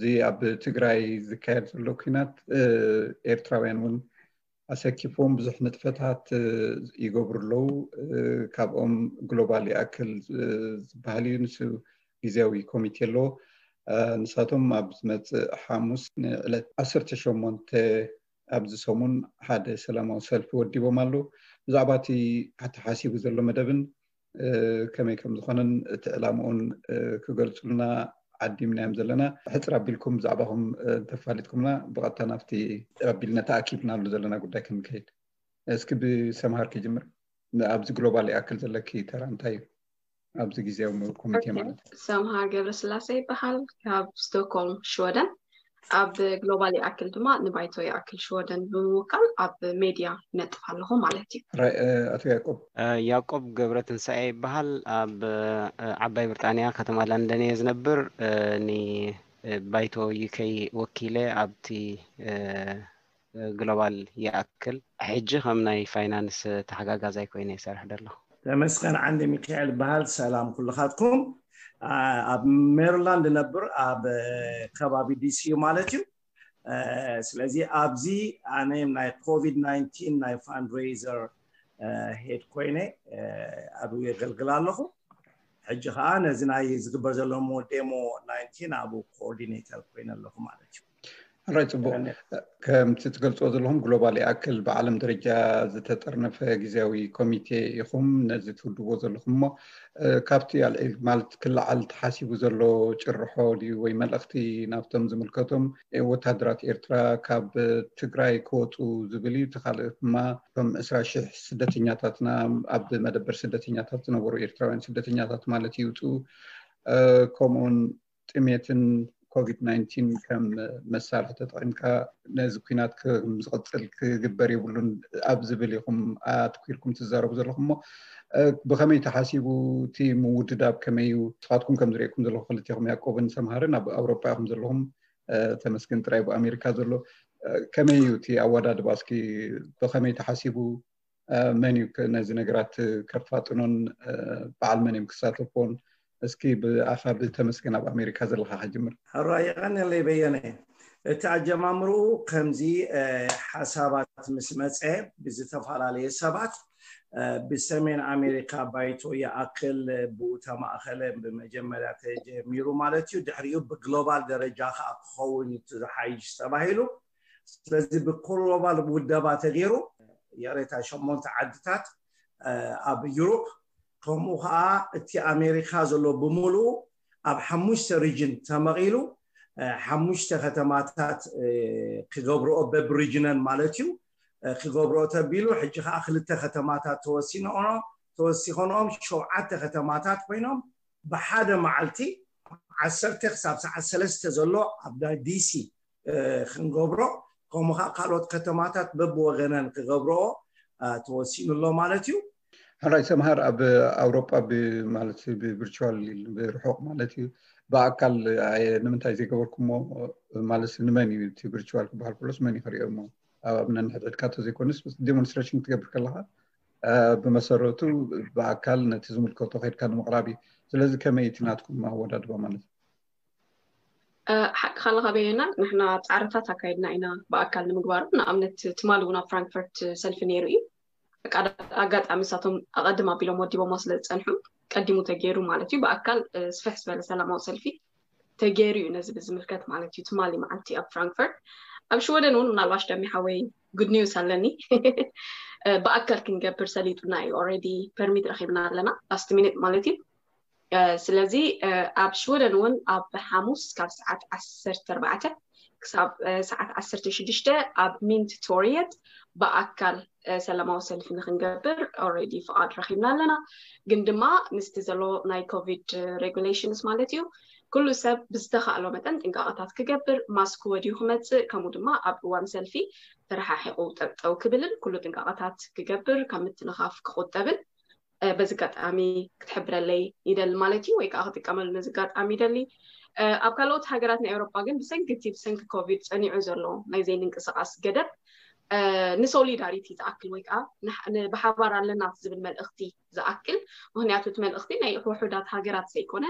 እዚ ኣብ ትግራይ ዝካየድ ዘሎ ኩናት ኤርትራውያን እውን ኣሰኪፎም ብዙሕ ንጥፈታት ይገብሩ ኣለዉ። ካብኦም ግሎባል ይኣክል ዝበሃል እዩ፣ ንሱ ግዜያዊ ኮሚቴ ኣለዎ። ንሳቶም ኣብ ዝመፅእ ሓሙስ ንዕለት ዓሰርተ ሸሞንተ ኣብዚ ሰሙን ሓደ ሰላማዊ ሰልፊ ወዲቦም ኣለዉ። ብዛዕባ እቲ ተሓሲቡ ዘሎ መደብን ከመይ ከም ዝኾነን እቲ ዕላምኡን ክገልፁልና ዓዲምናዮም ዘለና። ሕፅር ኣቢልኩም ብዛዕባኹም እንተፋሊጥኩምና ብቐጥታ ናብቲ ኣቢልና ተኣኪብናሉ ዘለና ጉዳይ ክንከይድ። እስኪ ብሰምሃር ክጅምር። ኣብዚ ግሎባል ይኣክል ዘለኪ ተራ እንታይ እዩ? ኣብዚ ግዜያዊ ኮሚቴ ማለት እዩ። ሰምሃር ገብረስላሴ ይበሃል፣ ካብ ስቶክሆልም ሽወደን። ኣብ ግሎባል ይኣክል ድማ ንባይቶ ይኣክል ሽወደን ብምውካል ኣብ ሜድያ ይነጥፍ ኣለኹ ማለት እዩ። ኣቶ ያቆብ። ያቆብ ገብረ ትንሳኤ ይበሃል። ኣብ ዓባይ ብሪጣንያ ከተማ ለንደን እየ ዝነብር። ንባይቶ ዩከይ ወኪለ ኣብቲ ግሎባል ይኣክል ሕጂ ከም ናይ ፋይናንስ ተሓጋጋዛይ ኮይነ ይሰርሕ ዘለኹ። ተመስገን ዓንደ ሚካኤል በሃል። ሰላም ኩልኻትኩም። ኣብ ሜሪላንድ ነብር ኣብ ከባቢ ዲሲ እዩ ማለት እዩ። ስለዚ ኣብዚ ኣነ ናይ ኮቪድ ናይንቲን ናይ ፋንድሬዘር ሄድ ኮይነ ኣብኡ የገልግል ኣለኹ። ሕጂ ከዓ ነዚ ናይ ዝግበር ዘሎ ሞ ዴሞ ናይንቲን ኣብኡ ኮኦርዲኔተር ኮይነ ኣለኹ ማለት እዩ። ሕራይ ጽቡቕ። ከምቲ ትገልፅዎ ዘለኹም ግሎባል ይኣክል ብዓለም ደረጃ ዝተጠርነፈ ግዜያዊ ኮሚቴ ኢኹም ነዚ ትውድዎ ዘለኹም። እሞ ካብቲ ኣልዒል ማለት ክለዓል ተሓሲቡ ዘሎ ጭርሖ ድዩ ወይ መልእኽቲ ናብቶም ዝምልከቶም ወታደራት ኤርትራ ካብ ትግራይ ክወፁ ዝብል እዩ? እቲ ካልእ ድማ እቶም ዕስራ ሽሕ ስደተኛታትና ኣብ መደበር ስደተኛታት ዝነበሩ ኤርትራውያን ስደተኛታት ማለት ይውፁ፣ ከምኡውን ጥሜትን ኮቪድ ናይንቲን ከም መሳርሒ ተጠቒምካ ነዚ ኩናት ከም ዝቕፅል ክግበር የብሉን ኣብ ዝብል ኢኹም ኣትኪርኩም ትዛረቡ ዘለኹም። እሞ ብኸመይ ተሓሲቡ እቲ ምውድዳብ ከመይ እዩ? ንስኻትኩም ከም ዝርእየኩም ዘለኹ ክልቴኹም ያቆብን ሰምሃርን ኣብ ኣውሮጳ ኢኹም ዘለኹም። ተመስገን ጥራይ ብኣሜሪካ ዘሎ። ከመይ እዩ እቲ ኣወዳድባ? እስኪ ብኸመይ ተሓሲቡ? መን እዩ ነዚ ነገራት ከፋጥኖን በዓል መን እዮም ክሳተፎን? እስኪ ብኣኻ ብተመስገን ኣብ ኣሜሪካ ዘለኻ ከጅምር። ሕራይ የቐንየለይ በየነ። እቲ ኣጀማምርኡ ከምዚ ሓሳባት ምስ መፀ ብዝተፈላለየ ሰባት ብሰሜን ኣሜሪካ ባይቶ ይኣክል ብኡ ተማእኸለ ብመጀመርያ ተጀሚሩ ማለት እዩ። ድሕሪኡ ብግሎባል ደረጃ ከዓ ክኸውን እዩ ዝሓይሽ ተባሂሉ። ስለዚ ብግሎባል ውደባ ተገይሩ የሬታ ሸሞንተ ዓድታት ኣብ ዩሮፕ ከምኡ ከዓ እቲ ኣሜሪካ ዘሎ ብምሉኡ ኣብ ሓሙሽተ ሪጅን ተመቒሉ ሓሙሽተ ከተማታት ክገብርኦ በብሪጅነን ማለት እዩ ክገብርኦ ተቢሉ ሕጂ ከዓ ክልተ ከተማታት ተወሲኖ ተወሲኾንኦም ሸውዓተ ከተማታት ኮይኖም ብሓደ መዓልቲ ዓሰርተ ክሳብ ሰዓት ሰለስተ ዘሎ ኣብ ዲሲ ክንገብሮ ከምኡ ከዓ ካልኦት ከተማታት በብወገነን ክገብርኦ ተወሲኑ ኣሎ ማለት እዩ። ሕራይ ሰምሃር ኣብ ኣውሮጳ ማለት ብቪርቹዋል ብርሑቕ ማለት እዩ ብኣካል ንምንታይ ዘይገበርኩሞ ማለት ንመን እዩ እቲ ቪርቹዋል ክበሃል ከሎስ መን እዩ ክሪኦ እሞ ኣብ ነንሕድሕድካ ተዘይኮነስ ዴሞንስትሬሽን ክትገብር ከለካ ብመሰረቱ ብኣካል ነቲ ዝምልከቶ ከድካ ንምቕራብ እዩ። ስለዚ ከመይ እቲ ናትኩም ኣወዳድባ ማለት እዩ? ሓቂ ካለካ በየና ንሕና ፃዕርታት ኣካይድና ኢና ብኣካል ንምግባሩ። ንኣብነት ትማሊ እውን ኣብ ፍራንክፈርት ሰልፊ ነይሩ እዩ። ኣጋጣሚ ንሳቶም ኣቐድም ኣቢሎም ወዲቦሞ ስለ ዝፀንሑ ቀዲሙ ተገይሩ ማለት እዩ። ብኣካል ስፍሕ ዝበለ ሰላማዊ ሰልፊ ተገይሩ እዩ ነዚ ብዝምልከት ማለት እዩ። ትማሊ መዓልቲ ኣብ ፍራንክፈርት ኣብ ሽወደን እውን ምናልባሽ ደሚ ሓወይ ጉድ ኒውስ ኣለኒ። ብኣካል ክንገብር ሰሊጡና እዩ። ኦልሬዲ ፐርሚት ረኪብና ኣለና ላስት ሚኒት ማለት እዩ። ስለዚ ኣብ ሽወደን እውን ኣብ ሓሙስ ካብ ሰዓት ዓሰርተ ኣርባዕተ ክሳብ ሰዓት ዓሰርተ ሽዱሽተ ኣብ ሚንት ቶርየት ብኣካል ሰላማዊ ሰልፊ ንክንገብር ኦልሬዲ ፍቓድ ረኪብና ኣለና። ግን ድማ ምስቲ ዘሎ ናይ ኮቪድ ሬጉሌሽንስ ማለት እዩ ኩሉ ሰብ ብዝተኻእሎ መጠን ጥንቃቐታት ክገብር ማስክ ወድዩ ክመፅእ ከምኡ ድማ ኣብ እዋን ሰልፊ ተረሓሒቑ ጠጠው ክብልን ኩሉ ጥንቃቐታት ክገብር ካብ ምትንኻፍ ክቁጠብን በዚ ኣጋጣሚ ክትሕብረለይ ይደሊ ማለት እዩ ወይ ከዓ ክጥቀመሉ ነዚ ኣጋጣሚ ይደሊ። ኣብ ካልኦት ሃገራት ናይ ኤውሮጳ ግን ብሰንኪ እቲ ብሰንኪ ኮቪድ ፀኒዑ ዘሎ ናይ ዘይምንቅስቃስ ገደብ ንሶሊዳሪቲ ዝኣክል ወይ ከዓ ብሓባር ኣለና ዝብል መልእክቲ ዝኣክል ምክንያቱ እቲ መልእክቲ ናይ ውሑዳት ሃገራት ዘይኮነ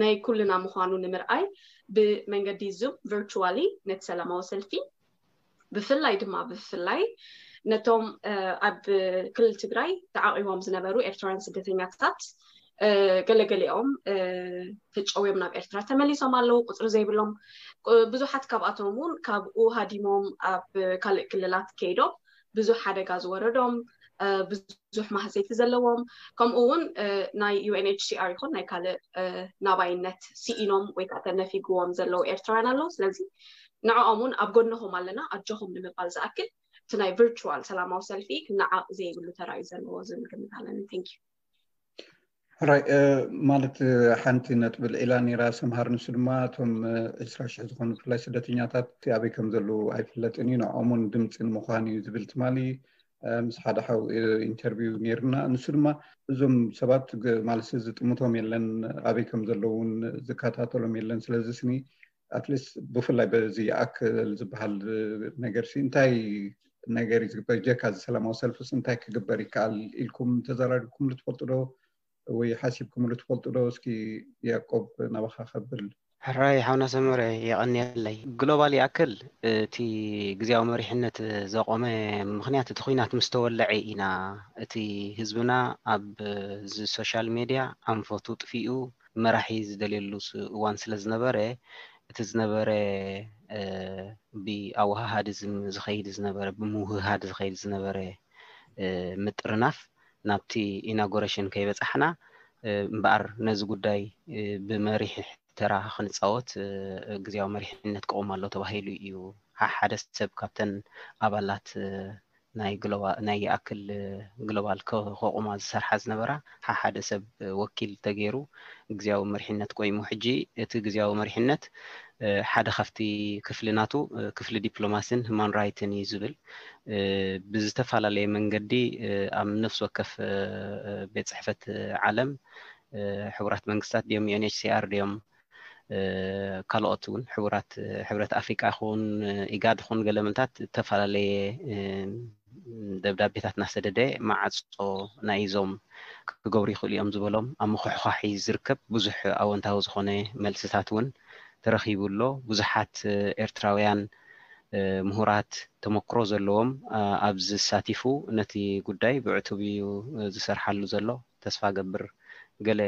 ናይ ኩልና ምዃኑ ንምርኣይ ብመንገዲ ዙም ቨርቹዋሊ ነቲ ሰላማዊ ሰልፊ ብፍላይ ድማ ብፍላይ ነቶም ኣብ ክልል ትግራይ ተዓቂቦም ዝነበሩ ኤርትራውያን ስደተኛታት ገለገሊኦም ተጨውዮም ናብ ኤርትራ ተመሊሶም ኣለዉ። ቁፅሪ ዘይብሎም ብዙሓት ካብኣቶም እውን ካብኡ ሃዲሞም ኣብ ካልእ ክልላት ከይዶም ብዙሕ ሓደጋ ዝወረዶም ብዙሕ ማህሰይቲ ዘለዎም ከምኡ እውን ናይ ዩ ኤን ኤች ሲ ኣር ይኹን ናይ ካልእ ናባይነት ስኢኖም ወይ ከዓ ተነፊግዎም ዘለዉ ኤርትራውያን ኣለዉ። ስለዚ ንዕኦም እውን ኣብ ጎንኹም ኣለና ኣጆኹም ንምባል ዝኣክል እቲ ናይ ቨርቹዋል ሰላማዊ ሰልፊ ክነዓቕ ዘይብሉ ተራ እዩ ዘለዎ ዝብል ግምት ኣለኒ። Thank you። ሕራይ ማለት ሓንቲ ነጥቢ ልዒላ ነይራ ሰምሃር፣ ንሱ ድማ እቶም ዕስራ ሽሕ ዝኾኑ ብፍላይ ስደተኛታት ኣበይ ከም ዘለዉ ኣይፍለጥን እዩ፣ ንዕኦም እውን ድምፂ ንምዃን እዩ ዝብል ትማሊ ምስ ሓደ ሓው ኢንተርቪው ነይርና። ንሱ ድማ እዞም ሰባት ማለት ዝጥምቶም የለን፣ ኣበይ ከም ዘለዉ እውን ዝከታተሎም የለን። ስለዚ ስኒ ኣትሊስት ብፍላይ በዚ ይኣክል ዝበሃል ነገር ሲ እንታይ ነገር እዩ ዝግበር? ጀካ እዚ ሰላማዊ ሰልፍስ እንታይ ክግበር ይከኣል ኢልኩም ተዘራሪብኩምሉ ትፈልጡ ዶ ወይ ሓሲብኩምሉ ትፈልጡ ዶ? እስኪ ያዕቆብ ናባኻ ከብል። ሕራይ ሓውና ሰመረ የቐንየለይ። ግሎባል ይኣክል እቲ ግዜያዊ መሪሕነት ዘቆመ ምኽንያት እቲ ኹናት ምስ ተወለዐ ኢና። እቲ ህዝብና ኣብ እዚ ሶሻል ሜድያ ኣንፈቱ ጥፊኡ መራሒ ዝደልየሉ እዋን ስለ ዝነበረ እቲ ዝነበረ ብኣወሃሃዲ ዝኸይድ ዝነበረ ብምውህሃድ ዝኸይድ ዝነበረ ምጥርናፍ ናብቲ ኢናጎሬሽን ከይበፃሕና እምበኣር ነዚ ጉዳይ ብመሪሕ ተራ ክንፃወት ግዜያዊ መሪሕነት ክቆም ኣሎ ተባሂሉ እዩ። ሓሓደ ሰብ ካብተን ኣባላት ናይ ናይ ይኣክል ግሎባል ከቆማ ዝሰርሓ ዝነበራ ሓሓደ ሰብ ወኪል ተገይሩ ግዜያዊ መሪሕነት ቆይሙ። ሕጂ እቲ ግዜያዊ መሪሕነት ሓደ ካብቲ ክፍሊ ናቱ ክፍሊ ዲፕሎማሲን ሁማን ራይትን እዩ ዝብል ብዝተፈላለየ መንገዲ ኣብ ነፍሲ ወከፍ ቤት ፅሕፈት ዓለም ሕቡራት መንግስታት ድዮም ዩ ኤን ኤች ሲ ኣር ድዮም ካልኦት እውን ሕቡራት ሕብረት ኣፍሪቃ ይኹን ኢጋድ ይኹን ገለ ምንታት ዝተፈላለየ ደብዳቤታት እናሰደደ ማዕፆ ናይ እዞም ክገብሩ ይኽእሉ እዮም ዝበሎም ኣብ ምኹሕኳሕ እዩ ዝርከብ። ብዙሕ ኣወንታዊ ዝኾነ መልስታት እውን ተረኺቡ ኣሎ። ብዙሓት ኤርትራውያን ምሁራት ተመክሮ ዘለዎም ኣብዚ ዝሳቲፉ ነቲ ጉዳይ ብዕቱብ እዩ ዝሰርሓሉ ዘሎ። ተስፋ ገብር ገለ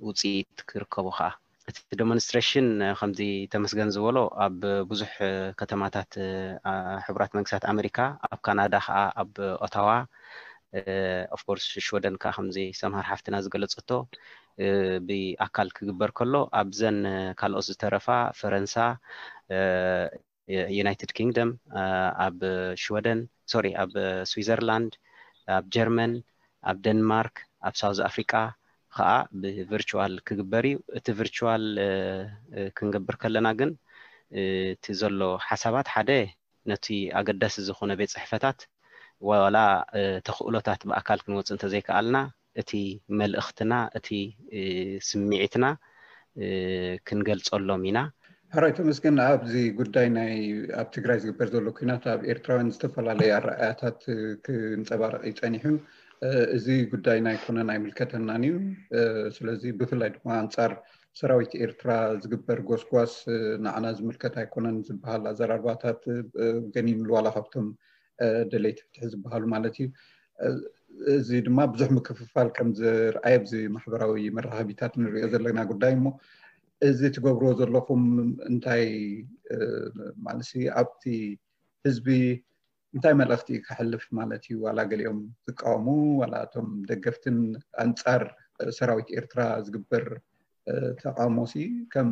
ውፅኢት ክርከቦ ከዓ። እቲ ዴሞንስትሬሽን ከምዚ ተመስገን ዝበሎ ኣብ ብዙሕ ከተማታት ሕቡራት መንግስታት ኣሜሪካ፣ ኣብ ካናዳ ከዓ ኣብ ኦታዋ፣ ኦፍኮርስ ሽወደን ከዓ ከምዚ ሰምሃር ሓፍትና ዝገለፀቶ ብኣካል ክግበር ከሎ ኣብዘን ካልኦት ዝተረፋ ፈረንሳ፣ ዩናይትድ ኪንግደም፣ ኣብ ሽወደን ሶሪ ኣብ ስዊዘርላንድ፣ ኣብ ጀርመን፣ ኣብ ደንማርክ፣ ኣብ ሳውዝ ኣፍሪቃ ከዓ ብቨርቹዋል ክግበር እዩ። እቲ ቨርቹዋል ክንገብር ከለና ግን እቲ ዘሎ ሓሳባት ሓደ ነቲ ኣገዳሲ ዝኾነ ቤት ፅሕፈታት ዋላ ተኽእሎታት ብኣካል ክንወፅእ እንተዘይከኣልና እቲ መልእኽትና እቲ ስምዒትና ክንገልፀሎም ኢና። ሕራይ ተመስገን፣ ኣብዚ ጉዳይ ናይ ኣብ ትግራይ ዝግበር ዘሎ ኩናት ኣብ ኤርትራውያን ዝተፈላለዩ ኣረኣያታት ክንፀባረቕ እዩ ፀኒሑ። እዚ ጉዳይ ናይ ኮነን ኣይምልከተናን እዩ። ስለዚ ብፍላይ ድማ ኣንፃር ሰራዊት ኤርትራ ዝግበር ጎስጓስ ንዓና ዝምልከት ኣይኮነን ዝበሃል ኣዘራርባታት ገኒንሉ ዋላ ካብቶም ደለይቲ ፍትሒ ዝበሃሉ ማለት እዩ። እዚ ድማ ብዙሕ ምክፍፋል ከም ዝርኣየ ኣብዚ ማሕበራዊ መራኸቢታት ንሪኦ ዘለና ጉዳይ እሞ እዚ ትገብርዎ ዘለኹም እንታይ ማለት ኣብቲ ህዝቢ እንታይ መልእኽቲ እዩ ከሕልፍ ማለት እዩ? ዋላ ገሊኦም ዝቃወሙ ዋላ እቶም ደገፍትን ኣንፃር ሰራዊት ኤርትራ ዝግበር ተቃውሞ ሲ ከም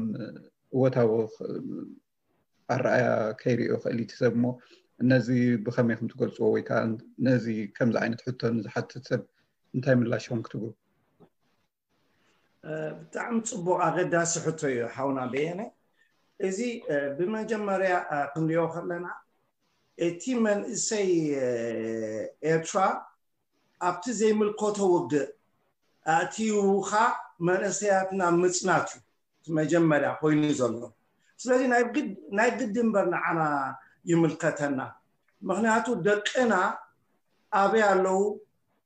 እወታዊ ኣረኣያ ከይሪኦ ክእል እቲ ሰብ እሞ ነዚ ብኸመይ ከም ትገልፅዎ ወይ ከዓ ነዚ ከምዚ ዓይነት ሕቶ ንዝሓትት ሰብ እንታይ ምላሽ ኢኹም ክትብሉ? ብጣዕሚ ፅቡቅ ኣገዳሲ ሕቶ እዩ ሓውና በየነ። እዚ ብመጀመርያ ክንሪኦ ከለና እቲ መንእሰይ ኤርትራ ኣብቲ ዘይምልከቶ ውግእ ኣእትይውኻ መንእሰያትና ምፅናት እዩ እቲ መጀመርያ ኮይኑ ዘሎ። ስለዚ ናይ ግዲ እምበር ንዓና ይምልከተና። ምክንያቱ ደቅና ኣበይ ኣለዉ፣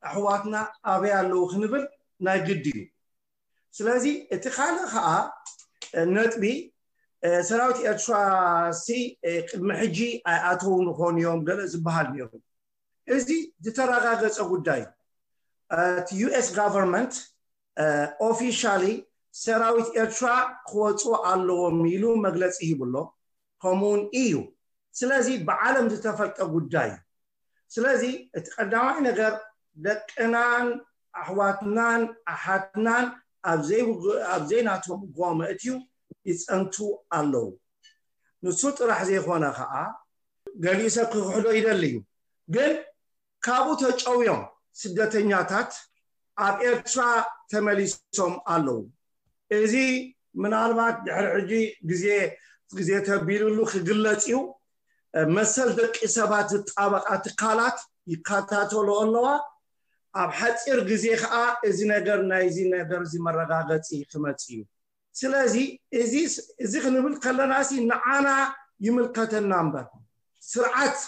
ኣሕዋትና ኣበይ ኣለዉ ክንብል ናይ ግዲ እዩ። ስለዚ እቲ ካልእ ከዓ ነጥቢ ሰራዊት ኤርትራ ሲ ቅድሚ ሕጂ ኣይኣተው ንኾኑ እዮም ገለ ዝበሃል ነይሩ። እዚ ዝተረጋገፀ ጉዳይ እቲ ዩኤስ ጋቨርንመንት ኦፊሻሊ ሰራዊት ኤርትራ ክወፁ ኣለዎም ኢሉ መግለፂ ሂቡ ኣሎ። ከምኡውን እዩ። ስለዚ ብዓለም ዝተፈልጠ ጉዳይ እዩ። ስለዚ እቲ ቀዳማይ ነገር ደቅናን ኣሕዋትናን ኣሓትናን ኣብ ዘይናቶም ጎመእት እዩ ይፀንቱ ኣለዉ። ንሱ ጥራሕ ዘይኮነ ከዓ ገሊኡ ሰብ ክክሕዶ ይደሊ እዩ። ግን ካብኡ ተጨውዮም ስደተኛታት ኣብ ኤርትራ ተመሊሶም ኣለዉ። እዚ ምናልባት ድሕሪ ሕጂ ግዜ ግዜ ተቢሉሉ ክግለጽ እዩ። መሰል ደቂ ሰባት ዝጣበቃ ትካላት ይከታተሎ ኣለዋ። ኣብ ሓፂር ግዜ ከዓ እዚ ነገር ናይዚ ነገር እዚ መረጋገፂ ክመፅ እዩ። ስለዚ እዚ እዚ ክንብል ከለና ሲ ንዓና ይምልከተና እምበር ስርዓት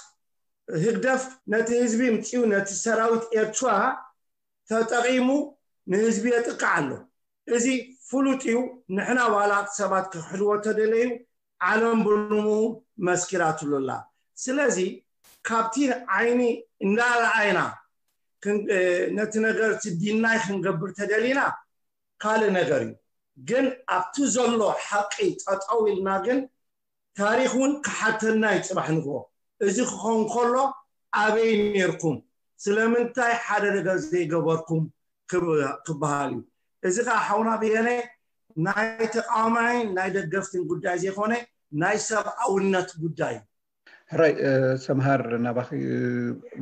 ህግደፍ ነቲ ህዝቢ ምፅኡ ነቲ ሰራዊት ኤርትራ ተጠቒሙ ንህዝቢ የጥቅዕ ኣሎ። እዚ ፍሉጥ እዩ። ንሕና ዋላ ሰባት ክሕልዎ ተደለዩ ዓለም ብልሙ መስኪራትሉ ኣላ። ስለዚ ካብቲ ዓይኒ እንዳረኣይና ነቲ ነገር ዲናይ ክንገብር ተደሊና ካልእ ነገር እዩ። ግን ኣብቲ ዘሎ ሓቂ ጠጠው ኢልና ግን ታሪኽ እውን ክሓተና እዩ ፅባሕ ንግሆ። እዚ ክኸውን ከሎ ኣበይ ነርኩም? ስለምንታይ ሓደ ነገር ዘይገበርኩም ክበሃል እዩ። እዚ ከዓ ሓውና ብየነ ናይ ተቃዋማይን ናይ ደገፍትን ጉዳይ ዘይኮነ ናይ ሰብኣውነት ጉዳይ እዩ። ሕራይ ሰምሃር ናባኺ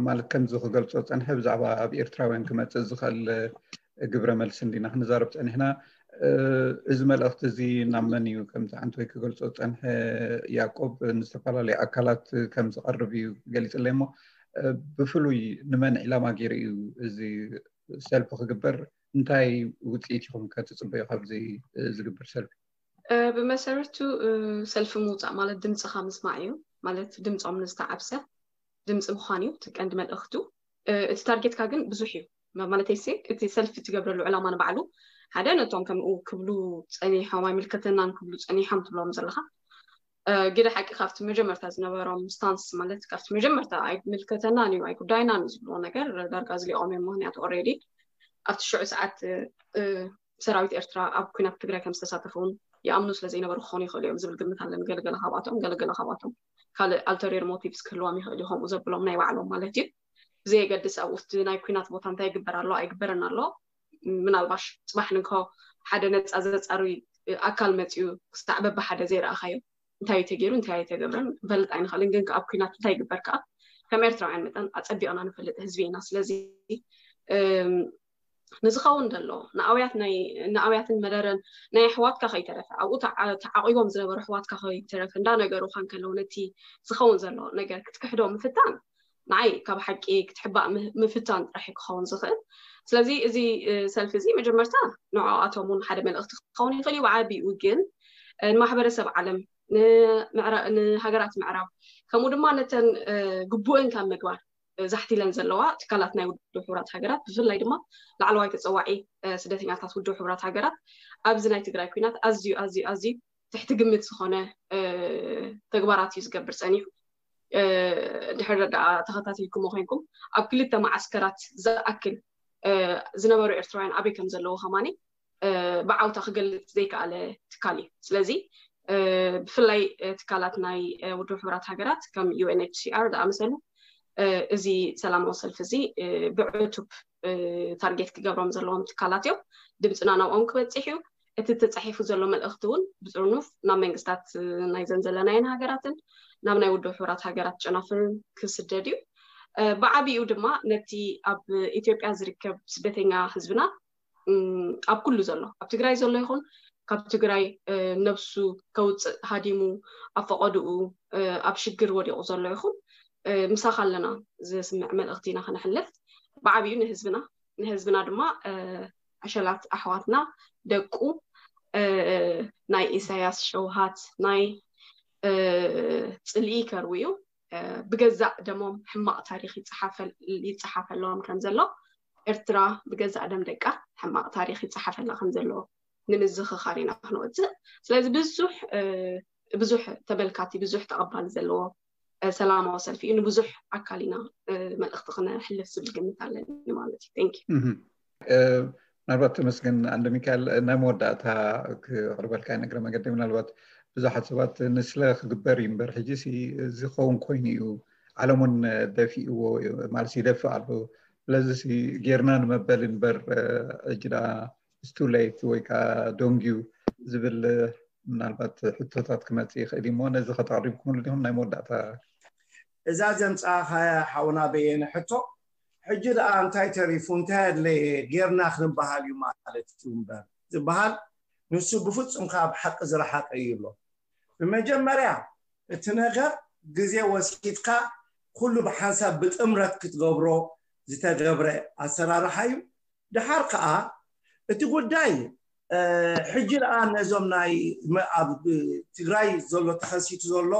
ማለት ከምዚ ክገልፆ ፀንሐ ብዛዕባ ኣብ ኤርትራውያን ክመፅእ ዝኽእል ግብረ መልሲ እንዲና ክንዛረብ ፀኒሕና። እዚ መልእኽቲ እዚ ናብ መን እዩ ከምዚ ዓንተወይ ክገልፆ ዝፀንሐ ያቆብ ንዝተፈላለዩ ኣካላት ከም ዝቐርብ እዩ ገሊፅለይ እሞ ብፍሉይ ንመን ዒላማ ገይሩ እዩ እዚ ሰልፊ ክግበር? እንታይ ውፅኢት ኢኹም ከትፅበዩ ካብዚ ዝግበር ሰልፊ? ብመሰረቱ ሰልፊ ምውፃእ ማለት ድምፅኻ ምስማዕ እዩ። ማለት ድምፆም ንዝተዓብሰ ድምፂ ምዃን እዩ እቲ ቀንዲ መልእኽቱ። እቲ ታርጌትካ ግን ብዙሕ እዩ። ማለተይሲ እቲ ሰልፊ ትገብረሉ ዕላማ ንባዕሉ ሓደ ነቶም ከምኡ ክብሉ ፀኒሖም ኣይምልከተናን ክብሉ ፀኒሖም ትብሎም ዘለኻ ግደ ሓቂ ካብቲ መጀመርታ ዝነበሮም ስታንስ ማለት ካብቲ መጀመርታ ኣይምልከተናን እዩ ኣይጉዳይናን እዩ ዝብልዎ ነገር ዳርጋ ዝሊኦም እዮም። ምክንያቱ ኦሬዲ ኣብቲ ሽዑ ሰዓት ሰራዊት ኤርትራ ኣብ ኩናት ትግራይ ከም ዝተሳተፉ እውን ይኣምኑ ስለ ዘይነበሩ ክኾኑ ይኽእሉ እዮም ዝብል ግምት ኣለኒ። ገለገለ ካብኣቶም ገለገለ ካብኣቶም ካልእ ኣልተሪር ሞቲቭስ ክህልዎም ይኽእል እዩ ከምኡ ዘብሎም ናይ ባዕሎም ማለት እዩ። ብዘየገድስ ኣብኡ እቲ ናይ ኩናት ቦታ እንታይ ይግበር ኣሎ ኣይግበርን ኣሎ ምናልባሽ ፅባሕ ንግሆ ሓደ ነፃ ዘፃሪ ኣካል መፅኡ ክሳዕ በብሓደ ዘይረኣኻዮ እንታይ እዩ ተገይሩ እንታይ ኣይተገብረን ንፈልጥ ኣይንኽእልን። ግን ኣብ ኩናት እንታይ ይግበር ከዓ ከም ኤርትራውያን መጠን ኣፀቢቕና ንፈልጥ ህዝቢ ኢና። ስለዚ ንዝኸውን ዘሎ ንኣውያት ናይ ንኣውያትን መደረን ናይ ኣሕዋትካ ከይተረፈ ኣብኡ ተዓቂቦም ዝነበሩ ኣሕዋትካ ከይተረፈ እንዳነገሩካ እንከለዉ ነቲ ዝኸውን ዘሎ ነገር ክትክሕዶ ምፍታን ንዓይ ካብ ሓቂ ክትሕባእ ምፍታን ጥራሕ ክኸውን ዝኽእል። ስለዚ እዚ ሰልፊ እዚ መጀመርታ ንዕኣቶም እውን ሓደ መልእኽቲ ክኸውን ይኽእል እዩ። ብዓቢኡ ግን ንማሕበረሰብ ዓለም ንሃገራት ምዕራብ ከምኡ ድማ ነተን ግቡእን ካብ ምግባር ዛሕቲለን ዘለዋ ትካላት ናይ ውድብ ሕቡራት ሃገራት ብፍላይ ድማ ላዕለዋይ ተፀዋዒ ስደተኛታት ውድብ ሕቡራት ሃገራት ኣብዚ ናይ ትግራይ ኩናት ኣዝዩ ኣዝዩ ኣዝዩ ትሕቲ ግምት ዝኾነ ተግባራት እዩ ዝገብር ፀኒሑ። ድሕሪ ረዳኣ ተኸታቲልኩሞ ኮይንኩም ኣብ ክልተ መዓስከራት ዝኣክል ዝነበሩ ኤርትራውያን ኣበይ ከም ዘለዉ ከማኒ ብዓውታ ክገልፅ ዘይከኣለ ትካል እዩ። ስለዚ ብፍላይ ትካላት ናይ ውድብ ሕቡራት ሃገራት ከም ዩኤንኤችሲኣር ዝኣመሰሉ እዚ ሰላማዊ ሰልፊ እዚ ብዕቱብ ታርጌት ክገብሮም ዘለዎም ትካላት እዮም። ድምፅና ናብኦም ክበፅሕ እዩ። እቲ ተፃሒፉ ዘሎ መልእኽቲ እውን ብፅርኑፍ ናብ መንግስታት ናይዘን ዘለናየን ሃገራትን ናብ ናይ ውድብ ሕቡራት ሃገራት ጨናፍርን ክስደድ እዩ። ብዓብኡ ድማ ነቲ ኣብ ኢትዮጵያ ዝርከብ ስደተኛ ህዝብና ኣብ ኩሉ ዘሎ ኣብ ትግራይ ዘሎ ይኹን ካብ ትግራይ ነብሱ ከውፅእ ሃዲሙ ኣብ ፈቐድኡ ኣብ ሽግር ወዲቑ ዘሎ ይኹን ምሳኻ ኣለና ዝስምዕ መልእኽቲ ኢና ክነሕልፍ። ብዓብኡ ንህዝብና ንህዝብና ድማ ዕሸላት ኣሕዋትና ደቁ ናይ ኢሳያስ ሸውሃት ናይ ፅልኢ ከርውዩ ብገዛእ ደሞም ሕማቕ ታሪኽ ይፀሓፈሎም ከም ዘሎ ኤርትራ ብገዛእ ደም ደቃ ሕማቕ ታሪኽ ይፀሓፈላ ከም ዘሎ ንምዝኽኻር ኢና ክንወፅእ። ስለዚ ብዙሕ ብዙሕ ተበልካቲ ብዙሕ ተቐባሊ ዘለዎ ሰላማዊ ሰልፊ እዩ። ንብዙሕ ኣካል ኢና መልእኽቲ ክነሕልፍ ዝብል ግምት ኣለኒ ማለት እዩ። Thank you። ምናልባት ተመስገን ኣንደ ሚካኤል ናይ መወዳእታ ክቕርበልካ እግረ መገዲ ምናልባት ብዙሓት ሰባት ንስለ ክግበር እዩ እምበር ሕጂ ዝኸውን ኮይኑ እዩ ዓለም እውን ደፊእዎ ማለት ይደፍእ ኣሎ ስለዚ ጌርና ንመበል እምበር ሕጂ ደኣ it's too late ወይ ከዓ ደንጉዩ ዝብል ምናልባት ሕቶታት ክመፅእ ይኽእል እሞ ነዚ ከተቕሪብኩምሉ ዲኹም ናይ መወዳእታ እዛ ዘምፃእኻያ ሓውና በየነ ሕቶ ሕጂ ደኣ እንታይ ተሪፉ እንታይ ኣድለየ ጌርና ክንበሃል እዩ ማለት እዩ እምበር ዝበሃል ንሱ ብፍፁም ካብ ሓቂ ዝረሓቀ እዩ ይብሎ ብመጀመርያ እቲ ነገር ግዜ ወሲድካ ኩሉ ብሓንሳብ ብጥምረት ክትገብሮ ዝተገብረ ኣሰራርሓ እዩ ድሓር ከዓ እቲ ጉዳይ ሕጂ ደኣ ነዞም ናይ ኣብ ትግራይ ዘሎ ተኸሲቱ ዘሎ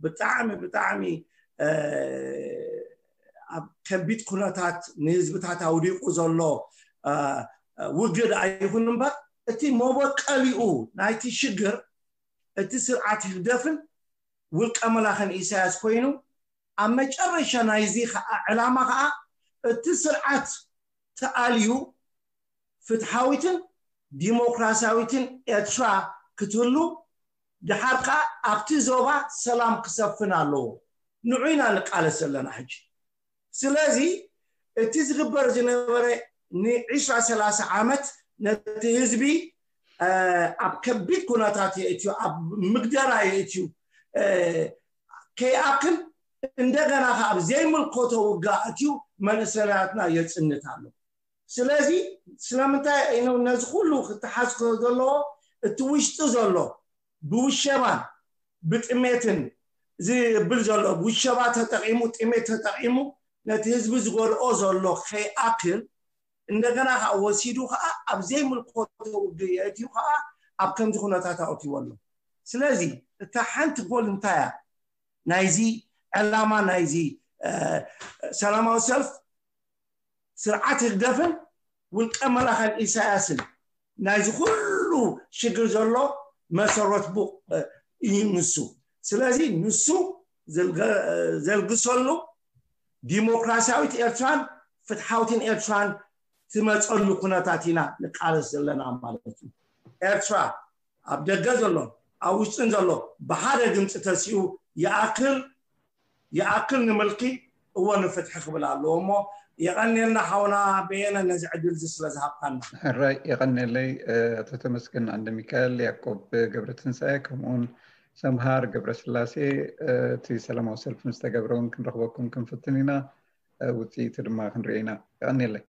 ብጣዕሚ ብጣዕሚ ኣብ ከቢድ ኩነታት ንህዝብታት ኣውዲቁ ዘሎ ውግእ ደኣ ይኹን እምበር እቲ መበቀሊኡ ናይቲ ሽግር እቲ ስርዓት ህግደፍን ውልቀ መላኽን ኢሳያስ ኮይኑ ኣብ መጨረሻ ናይዚ ከዓ ዕላማ ከዓ እቲ ስርዓት ተኣልዩ ፍትሓዊትን ዲሞክራሲያዊትን ኤርትራ ክትህሉ ድሓር ከዓ ኣብቲ ዞባ ሰላም ክሰፍን ኣለዎ ንዑ ኢና ንቃለስ ዘለና ሕጂ ስለዚ እቲ ዝግበር ዝነበረ ንዒስራ ሰላሳ ዓመት ነቲ ህዝቢ ኣብ ከቢድ ኩነታት የእትዩ ኣብ ምግደራ የእትዩ ከይኣክል እንደገና ካብ ዘይምልከቶ ውጋ እትዩ መንእሰያትና የፅንት ኣሎ ስለዚ ስለምንታይ ነዚ ኩሉ ክትሓዝ ዘለዎ እቲ ውሽጢ ዘሎ ብውሸባን ብጥሜትን ዝብል ዘሎ ውሸባ ተጠቂሙ ጥሜት ተጠቂሙ ነቲ ህዝቢ ዝጎድኦ ዘሎ ከይኣክል እንደገና ከዓ ወሲዱ ከዓ ኣብ ዘይምልከቶ ውግእ የእትዩ ከዓ ኣብ ከምዚ ኩነታት ኣእትዎ ኣሎ ስለዚ እታ ሓንቲ ጎል እንታይ እያ ናይዚ ዕላማ ናይዚ ሰላማዊ ሰልፍ ስርዓት ህግደፍን ውልቀ መላኸን ኢሳያስን ናይዚ ኩሉ ሽግር ዘሎ መሰረት ቡቕ እዩ ንሱ ስለዚ ንሱ ዘልግሰሉ ዲሞክራሲያዊት ኤርትራን ፍትሓዊትን ኤርትራን ትመፀሉ ኩነታት ኢና ንቃለስ ዘለና ማለት እዩ ኤርትራ ኣብ ደገ ዘሎ ኣብ ውሽጥን ዘሎ ብሓደ ድምፂ ተሲኡ ይኣክል ይኣክል ንምልኪ እወ ንፍትሒ ክብል ኣለዎ እሞ የቐንየልና ሓውና በየነ ነዚ ዕድል እዚ ስለ ዝሃብካና ሕራይ የቐንየለይ ኣቶ ተመስገን ኣንደ ሚካኤል ያዕቆብ ገብረ ትንሳኤ ከምኡውን ሰምሃር ገብረ ስላሴ እቲ ሰላማዊ ሰልፊ ምስ ተገብረ እውን ክንረኽበኩም ክንፍትን ኢና ውፅኢቱ ድማ ክንሪኦ ኢና የቐንየለይ